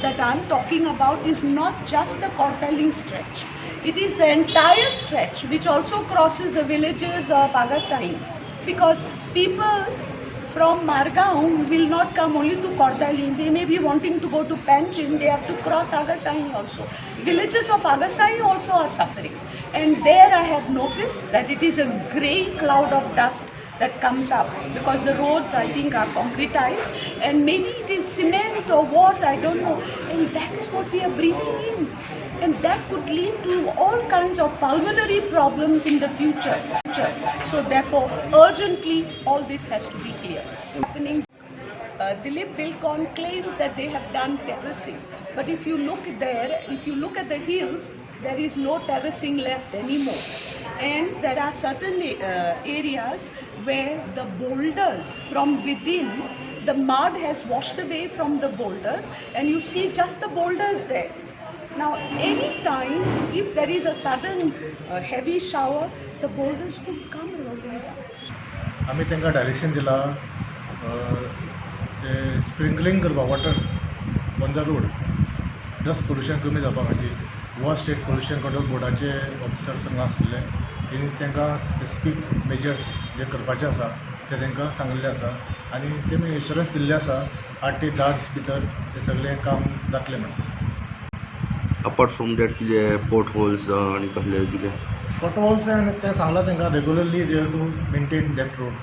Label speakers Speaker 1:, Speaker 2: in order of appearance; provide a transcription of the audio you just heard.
Speaker 1: that I am talking about is not just the Cortalim stretch. It is the entire stretch which also crosses the villages of Agassaim, because people from Margao will not come only to Cortalim. They may be wanting to go to Panjim. They have to cross Agassaim also. Villages of Agassaim also are suffering. And there I have noticed that it is a grey cloud of dust that comes up, because the roads, I think, are concretized, and maybe it is cement or what, I don't know. And that is what we are breathing in. And that could lead to all kinds of pulmonary problems in the future. So therefore, urgently, all this has to be clear. Happening. Dilip Bilcon claims that they have done terracing. But if you look there, if you look at the hills, there is no terracing left anymore. And there are certain areas where the boulders from within, the mud has washed away from the boulders, and you see just the boulders there. Now, any time, if there is a sudden heavy shower, the boulders could come rolling down.
Speaker 2: आमी तांकां direction दिलां, ते sprinkling करपाक water on the road, dust pollution कमी जावपा खातीर. Goa state pollution control बोर्डाचे officers हांगा आसलेले. तेणी तांकां स्पेसिफीक मेजर्स जे करपाचे आसा ते तांकां सांगिल्ले आसा आनी तेमी एश्योरन्स दिल्ले आसा, 8 ते 10 दीस भितर हें सगळें काम जातलें म्हणून.
Speaker 3: अपार्ट फ्रॉम that कितें पोट होल्स आनी कसले कितें?
Speaker 2: पोट होल्स आनी तें सांगलां तांकां, regularly they have to maintain that road.